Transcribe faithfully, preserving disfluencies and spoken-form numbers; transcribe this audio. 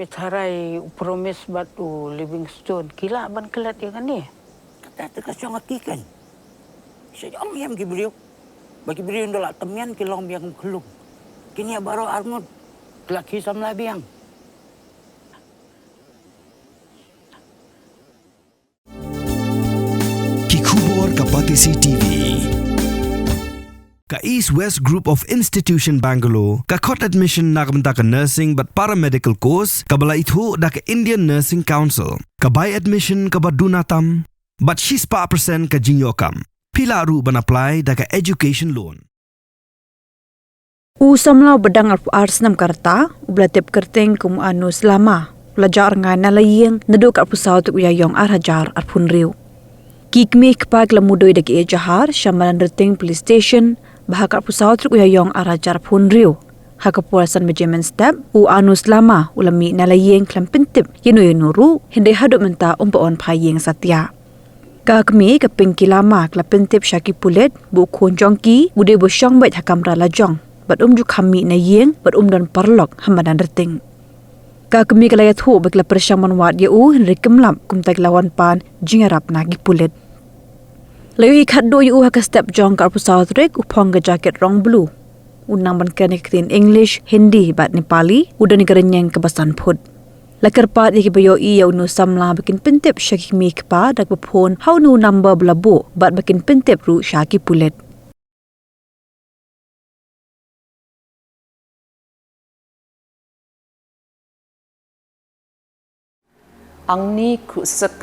Phi tharai u Promise bad u Livingstone ki lah ban klet ïa kane? Kata te ka shong ha ki kan. Sha ong ïam ki briew. Ba ki briew nda la tymmen ki long biang kum khlung. Kine baroh arngut ki la ki samla biang. Ki khubor ka Batesi T V. Ka East West Group of Institution Bangalore ka khot admission na ka bynta ka nursing bad paramedical course kaba la ithuh da ka Indian Nursing Council. Ka bai admission kaba duna tam bad shispah percent ka jingïoh kam. Phi lah ruh ban apply da ka education loan. U samla uba dang arphew ar snem ka rta, uba la tip kyrteng kum u Anus Lama, u la jah rngai na la ïing naduh ka arphew saw tarik u Ïaïong ar hajar arphew hynriew. Ki kmie ki kpa ki la mudui da ki ejahar sha madan Rting Police Station ba ha ka arphew saw tarik u Ïaïong ar hajar arphew hynriew, ha ka por san baje mynstep, u Anus Lama u la mih na la ïing khlem pyntip ïano ïano ruh, hynrei haduh mynta um pat wan phai ïing satia. Ka kmie ka Pinky Lama ka la pyntip sha ki pulit ba u khun jong ki u dei ba shong beit ha kamra la jong bad um ju kham mih na ïing bad um don paralok ha madan Rting. Ka kmie ka la ïathuh ba ki la pyrshang ban wad ïa u hynrei kim lap, kumta ki la wan pan jingïarap na ki pulit. La ïohi khatduh ïa u ha ka step jong ka arphew saw tarik, u phong ka jaket rong blue. U nang ban kren ïa ka ktien English, Hindi bad Nepali, u don ïa ka rynïeng kaba san phut. La kyrpad ïa kiba ïohi ïa uno u samla ba kin pyntip sha ki kmie ki kpa da kaba phone ha uno u number ba la buh bad ba kin pyntip ruh sha ki pulit. Angni khrusik